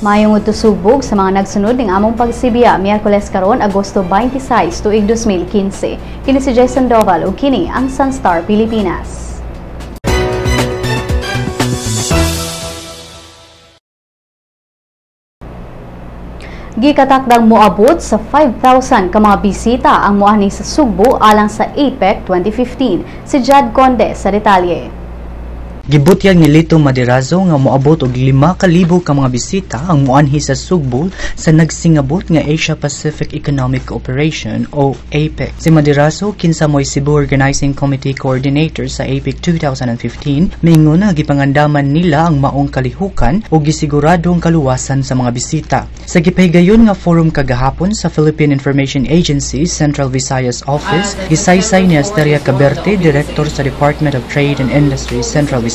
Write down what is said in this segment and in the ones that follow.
Maayong udto, Sugbo, ug sa mga nagsunod ning among pagsibiya, Miyerkules karon, Agosto 26, tuig 2015. Kini si Jason Doval ug kini ang Sunstar Pilipinas. Gikatakdang moabot sa 5,000 ka mga bisita ang moani sa Sugbo alang sa APEC 2015. Si Jad Conde sa detalye. Gibutyag ni Lito Maderazo nga moabot og 5,000 ka mga bisita ang moanhi sa Sugbo sa nagsingabot nga Asia Pacific Economic Cooperation o APEC. Si Maderazo, kinsa mo'y Cebu Organizing Committee Coordinator sa APEC 2015, miingon nga gipangandaman nila ang maong kalihukan ug gisiguradong kaluwasan sa mga bisita. Sa gipahigayon nga forum kagahapon sa Philippine Information Agency Central Visayas Office, gisaysay ni Asteria Caberte, Director sa Department of Trade and Industry Central Visayas,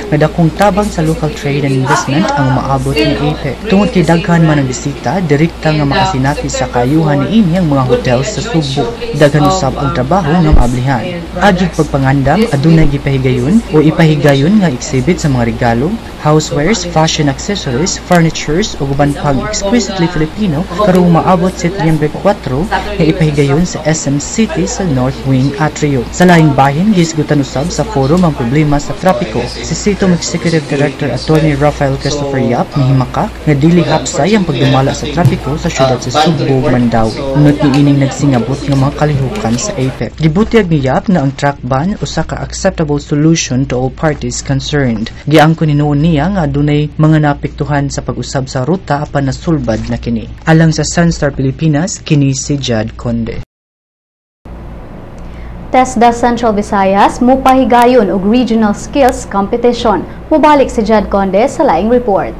nga dakong tabang sa local trade and investment ang maabot ni APEC. Tungod kay daghan man ang bisita, direkta nga makasinati sa kaayuhan niini ang mga hotel sa Sugbo. Daghan usab ang trabaho nga maablihan. Agig pagpangandam, adunay gipahigayon o ipahigayon nga exhibit sa mga regalo, housewares, fashion accessories, furnitures ug uban pang exquisitely Filipino karong maabot Setyembre 4 nga ipahigayon sa SM City sa North Wing Atrium. Sa laing bahin, gihisgutan usab sa forum ang problema sa trapiko. Si CITOM Executive Director Attorney Rafael Christopher Yap mihimakak nga dili hapsay ang pagdumala sa trapiko sa syudad sa Sugbo, Mandaue, Unot niining nagsingabot nga mga kalihukan sa APEC. Gibutyag ni Yap nga ang truck ban usa ka acceptable solution to all parties concerned. Giangkon hinuon niya nga adunay mga naapektuhan sa pag-usab sa ruta apan nasulbad na kini. Alang sa Sunstar Pilipinas, kini si Jad Conde. TESDA Central Visayas mupahigayon og Regional Skills Competition. Mubalik si Jad Conde sa laing report.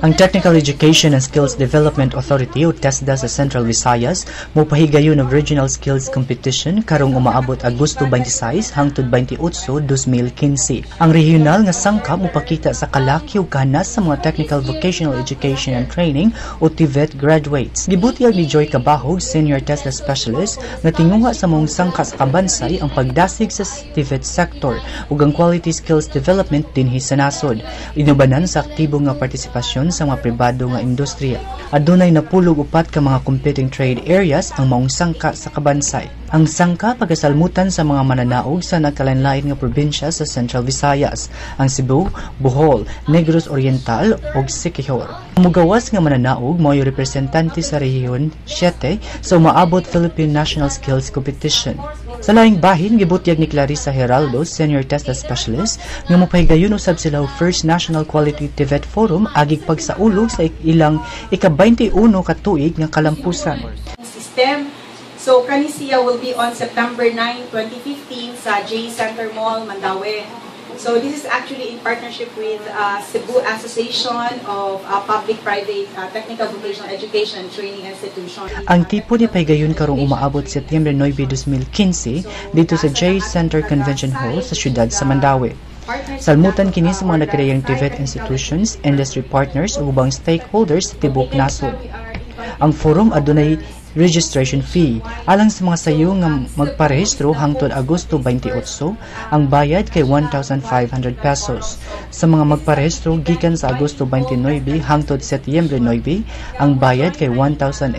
Ang Technical Education and Skills Development Authority o TESDA sa Central Visayas mopahigayon og Regional Skills Competition karong umaabot Agosto 26 hangtod 28, 2015. Ang regional nga sangka mopakita sa kalaki ug kahanas sa mga Technical Vocational Education and Training o TVET graduates. Gibutyag ni Joy Cabahog, Senior TESDA Specialist, nga tinguha sa maong sangka sa kabansay ang pagdasig sa TVET sector ug ang quality skills development dinhi sa nasod. Inubanan sa aktibo nga partisipasyon sa mga pribado nga industriya. Adunay 14 ka mga competing trade areas ang maong sangka sa kabansay. Ang sangka pagasalmutan sa mga mananaog sa nagkalain-lain nga probinsya sa Central Visayas, ang Cebu, Bohol, Negros Oriental ug Siquijor. Mugawas nga mananaog mao'y representante sa Rehiyon 7 sa umaabot Philippine National Skills Competition. Sa laing bahin, gibutyag ni Clarissa Heraldo, Senior TESDA Specialist, nga mopahigayon usab sila og First National Quality TVET Forum agig pagsaulog sa ilang ika-21 ka tuig nga kalampusan. System. So, kani siya will be on September 9, 2015 sa J Center Mall, Mandaue. So, this is actually in partnership with Cebu Association of Public-Private Technical Vocational Education and Training Institution. Ang tipo ni pahigayon karong umaabot Setyembre 9, 2015 didto sa J Center Convention Hall sa syudad sa Mandaue. Salmutan kini sa mga nagkadayang TVET institutions, industry partners ug ubang stakeholders sa tibok nasod. Ang forum adunay registration fee. Alang sa mga sayo nga magparehistro hangtod Agosto 28, ang bayad kay 1,500 pesos. Sa mga magparehistro gikan sa Agosto 29 hangtod Setyembre 9, ang bayad kay 1,800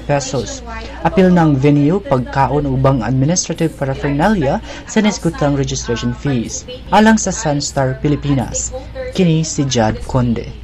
pesos. Apil na ang venue, pagkaon ug ubang administrative paraphernalia sa nahisgutang registration fees. Alang sa Sunstar Pilipinas, kini si Jad Conde.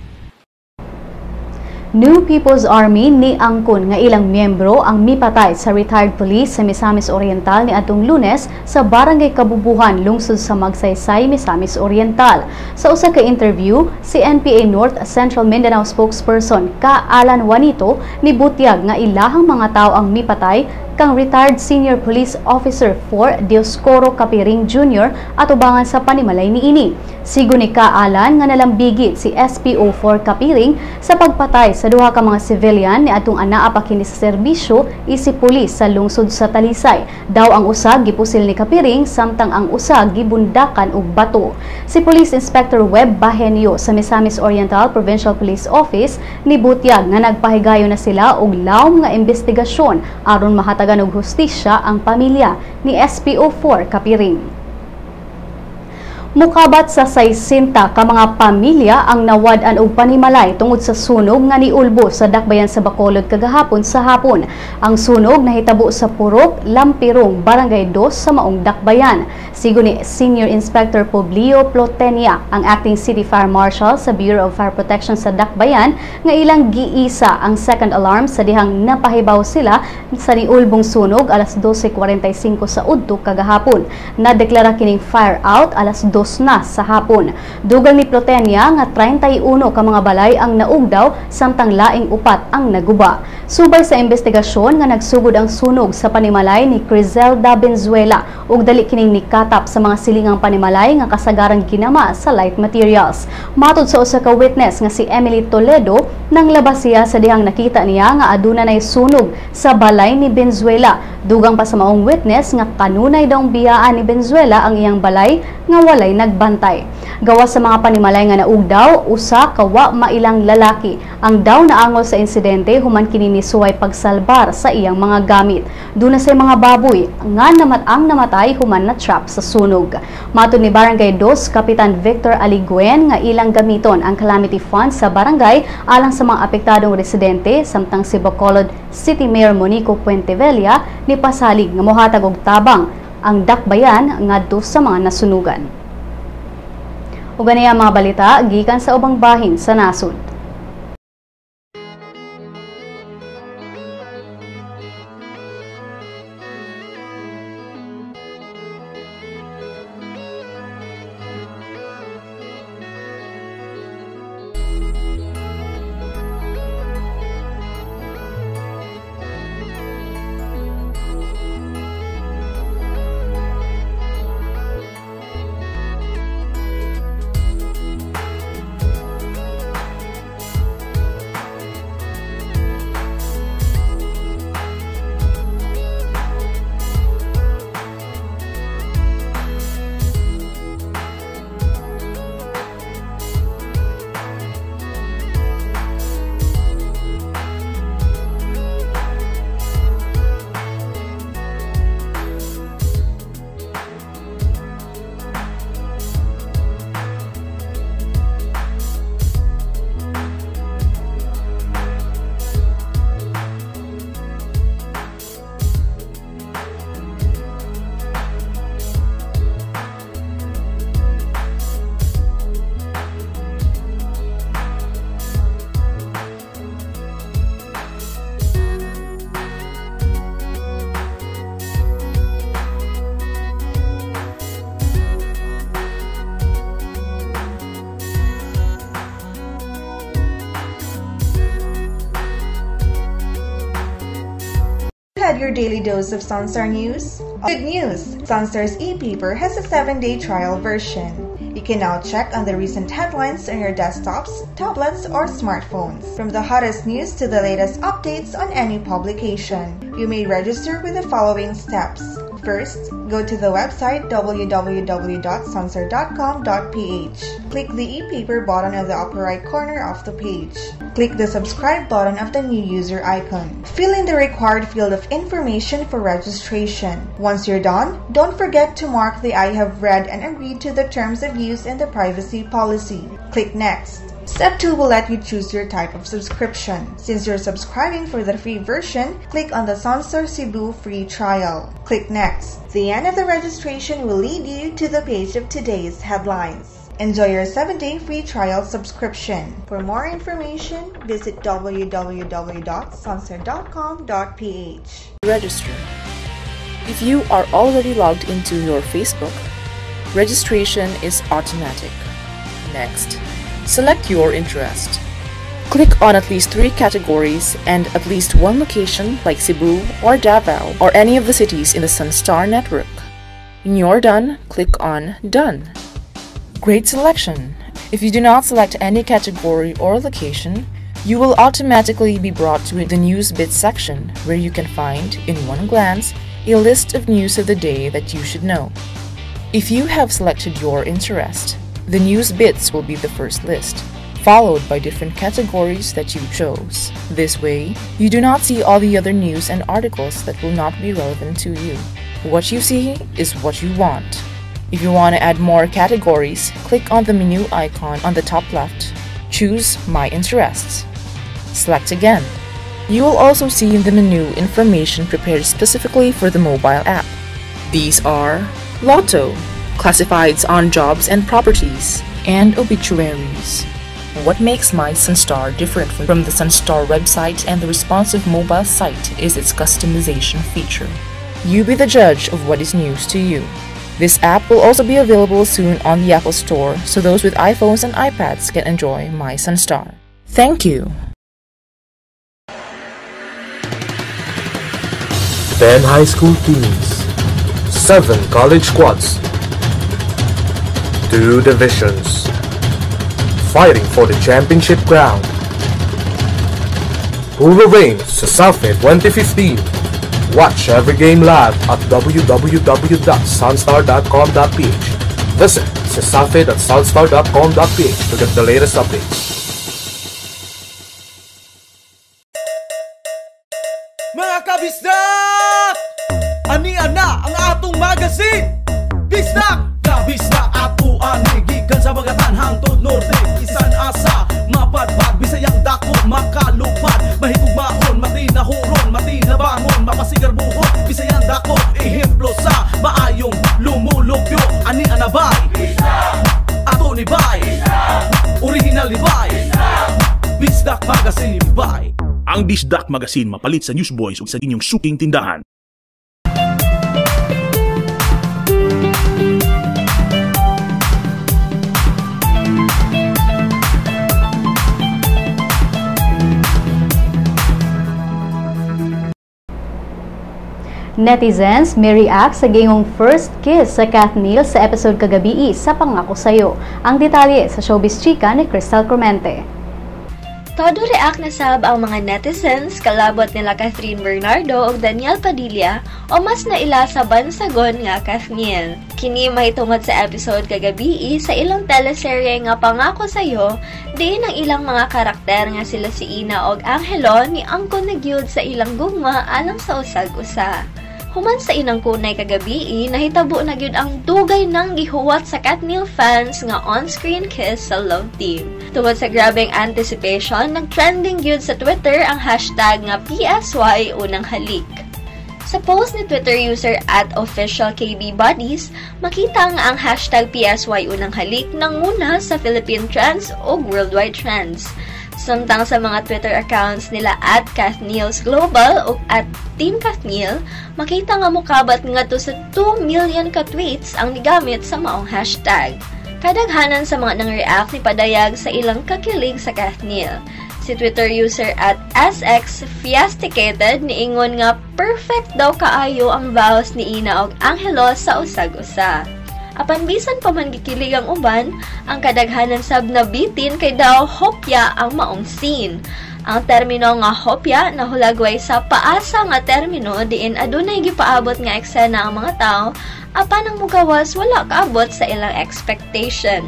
New People's Army ni angkon nga ilang miyembro ang mipatay sa retired police sa Misamis Oriental ni atong Lunes sa Barangay Kabubuhan, lungsod sa Magsaysay, Misamis Oriental. Sa usa ka interview, si NPA North Central Mindanao spokesperson Ka Alan Juanito nibutyag nga ilahang mga tao ang mipatay kang retired Senior Police Officer 4 Dioscoro Capiring Jr. atubangan sa panimalay niini. Sigo ni Ka Alan nga nalambigit si SPO4 Capiring sa pagpatay sa duha ka mga civilian ni atong anaa pa kini sa serbisyo isip pulis sa lungsod sa Talisay. Daw ang usa gipusil ni Capiring samtang ang usa gibundakan og bato. Si Police Inspector Webb Bahenio sa Misamis Oriental Provincial Police Office nibutyag nga nagpahigayon na sila og lawom nga investigasyon aron mahatagan og hustisya ang pamilya ni SPO4 Capiring. Mukabat sa 60 ka mga pamilya ang nawad-an og panimalay tungod sa sunog nga niulbo sa dakbayan sa Bacolod kagahapon sa hapon. Ang sunog nahitabo sa Purok Lampirong, Barangay 2 sa maong dakbayan. Sigon ni Senior Inspector Publio Plotenia, ang acting City Fire Marshal sa Bureau of Fire Protection sa dakbayan, nga ilang giisa ang second alarm sa dihang napahibaw sila sa niulbong sunog alas 12:45 sa udto kagahapon. Nadeklara kining fire out alas 2 na sa hapon. Dugang ni Plotenia nga 31 ka mga balay ang naugdaw samtang laing 4 ang naguba. Subay sa investigasyon nga nagsugod ang sunog sa panimalay ni Criselda Benzuela ug dali kining nikatap sa mga silingang panimalay nga kasagarang ginama sa light materials. Matod sa usa ka witness nga si Emily Toledo, nang labas siya sa dihang nakita niya nga aduna nay sunog sa balay ni Benzuela. Dugang pa sa maong witness nga kanunay daw biyaan ni Benzuela ang iyang balay nga walay nagbantay. Gawas sa mga panimalay nga naugdaw, usa ka wa mailang lalaki ang daw naangol sa insidente human kini nisuway pagsalbar sa iyang mga gamit. Duna say mga baboy nga namatay human na trap sa sunog. Matod ni Barangay 2 Kapitan Victor Aliguen nga ilang gamiton ang calamity fund sa barangay alang sa mga apektadong residente, samtang si Bacolod City Mayor Monico Puentevella ni pasalig nga mohatag og tabang ang dakbayan ngadto sa mga nasunugan. Ug ani ang mga balita gikan sa ubang bahin sa nasod. Had your daily dose of Sunstar News? Good news! Sunstar's e-paper has a 7-day trial version. You can now check on the recent headlines on your desktops, tablets, or smartphones. From the hottest news to the latest updates on any publication. You may register with the following steps. First, go to the website www.sunstar.com.ph. Click the e-paper button at the upper right corner of the page. Click the subscribe button of the new user icon. Fill in the required field of information for registration. Once you're done, don't forget to mark the I have read and agreed to the terms of use and the privacy policy. Click Next. Step 2 will let you choose your type of subscription. Since you're subscribing for the free version, click on the Sunstar Cebu free trial. Click Next. The end of the registration will lead you to the page of today's headlines. Enjoy your 7-day free trial subscription. For more information, visit www.sunstar.com.ph. Register. If you are already logged into your Facebook, registration is automatic. Next, select your interest. Click on at least 3 categories and at least 1 location like Cebu or Davao or any of the cities in the Sunstar network. When you're done, click on Done. Great selection! If you do not select any category or location, you will automatically be brought to the News Bits section where you can find, in one glance, a list of news of the day that you should know. If you have selected your interest, the News Bits will be the first list, followed by different categories that you chose. This way, you do not see all the other news and articles that will not be relevant to you. What you see is what you want. If you want to add more categories, click on the menu icon on the top left. Choose My Interests. Select again. You will also see in the menu information prepared specifically for the mobile app. These are Lotto, classifieds on jobs and properties, and obituaries. What makes My Sunstar different from the Sunstar website and the responsive mobile site is its customization feature. You be the judge of what is news to you. This app will also be available soon on the Apple Store, so those with iPhones and iPads can enjoy My Sunstar. Thank you! 10 high school teams, 7 college squads, 2 divisions, fighting for the championship crown. Who will reign Cesafi 2015? Watch every game live at www.sunstar.com.ph. Visit cesafi.sunstar.com.ph to get the latest updates. Mga kabisdak! Ania na ang atong magazine! Bisdak! Kabisdak ato ani gikan sa Bagatan hangtod Norte, isan asa mapadpad, Bisayang dako makalupad, mahigugmaon, matinahuron, matinabangon, mapasigarbuhon, Bisayang dako ehemplo sa maayong lumulupyo. Ania na bay? Bisdak! Ato ni bay? Bisdak! Original ni bay? Bisdak! Bisdak Magazine bay! Ang Bisdak Magazine mapalit sa Newsboys ug sa inyong suking tindahan. Netizens may react sa gayong first kiss sa KathNiel sa episode kagabi sa Pangako Sa'yo. Ang detalye sa Showbiz Chika ni Crystal Clemente. Todo react na sab ang mga netizens kalabot nila Kathryn Bernardo ug Daniel Padilla o mas naila sa bansagon nga KathNiel. Kini mahitungod sa episode kagabi sa ilang teleserye nga Pangako Sa'yo, diin ang ilang mga karakter nga sila si Ina og Angelo ni angkon na gyud sa ilang gugma alang sa usag-usa. Human sa inang kunay kagabi, nahitabo na gyud ang dugay nang gihuwat sa KathNiel fans nga on-screen kiss sa love team. Tungod sa grabeng anticipation, nag-trending gyud sa Twitter ang hashtag nga PSY unang halik. Sa post ni Twitter user @officialkbbuddies, makita nga ang hashtag PSY unang halik nanguna sa Philippine trends o worldwide trends. Samtang sa mga Twitter accounts nila @KathNielsGlobal o @TeamKathniel, makita nga mokabat ngadto sa 2 million ka tweets ang nigamit sa maong hashtag. Kadaghanan sa mga nang-react ni padayag sa ilang kakilig sa KathNiel. Si Twitter user @SXFiasticated niingon nga perfect daw kaayo ang vows ni Ina og Angelo sa usag-usa. Apan bisan pa man gikilig ang uban, ang kadaghanan sab nabitin kay daw hopya ang maong scene. Ang termino nga hopya nahulagway sa paasa nga termino diin adunay gipaabot nga eksena ang mga tawo apan ang mugawas wala kaabot sa ilang expectation.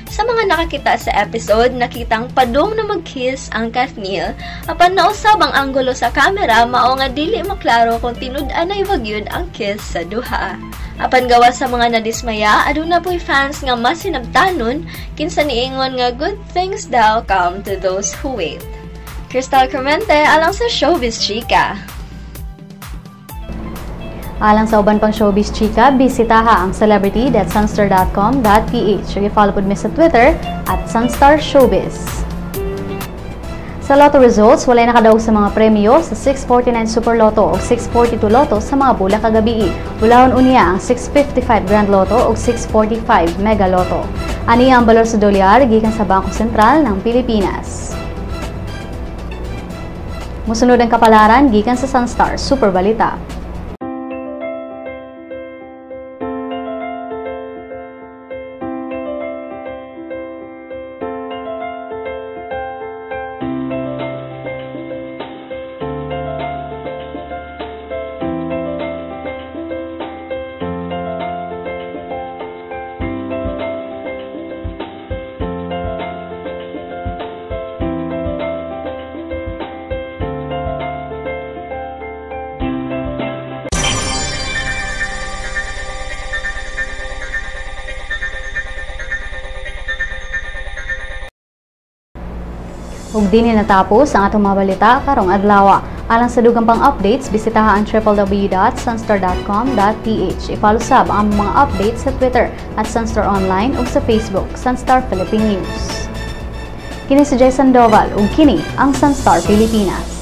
Sa mga nakakita sa episode, nakitang padung na mag-kiss ang KathNiel, apan nausab ang anggulo sa kamera mao nga dili maklaro kung tinud-anay wagyud ang kiss sa duha. Apan gawa sa mga nadismaya, aduna po'y fans nga masinabtanon kinsa niingon nga good things daw come to those who wait. Crystal Clemente alang sa Showbiz Chika. Alang sa uban pang Showbiz Chika, bisitaha ang celebrity.sunstar.com.ph. I-follow pod mi sa Twitter @SunstarShowbiz. Sa Lotto results, walay nakadaog sa mga premyo sa 649 Super Lotto o 642 Lotto sa mga bula kagabi. Bulahon unya ang 655 Grand Lotto o 645 Mega Lotto. Aniya ang balor sa dolyar gikan sa Bangko Sentral ng Pilipinas. Musunod ang kapalaran gikan sa Sunstar Super Balita. Ug dinhi natapos ang atong mga balita karong adlaw. Alang sa dugang pang updates, bisitaha ang www.sunstar.com.ph. I-follow sab ang mga updates sa Twitter @SunstarOnline ug sa Facebook, Sunstar Philippine News. Kini si Jay Sandoval ug kini ang Sunstar Pilipinas.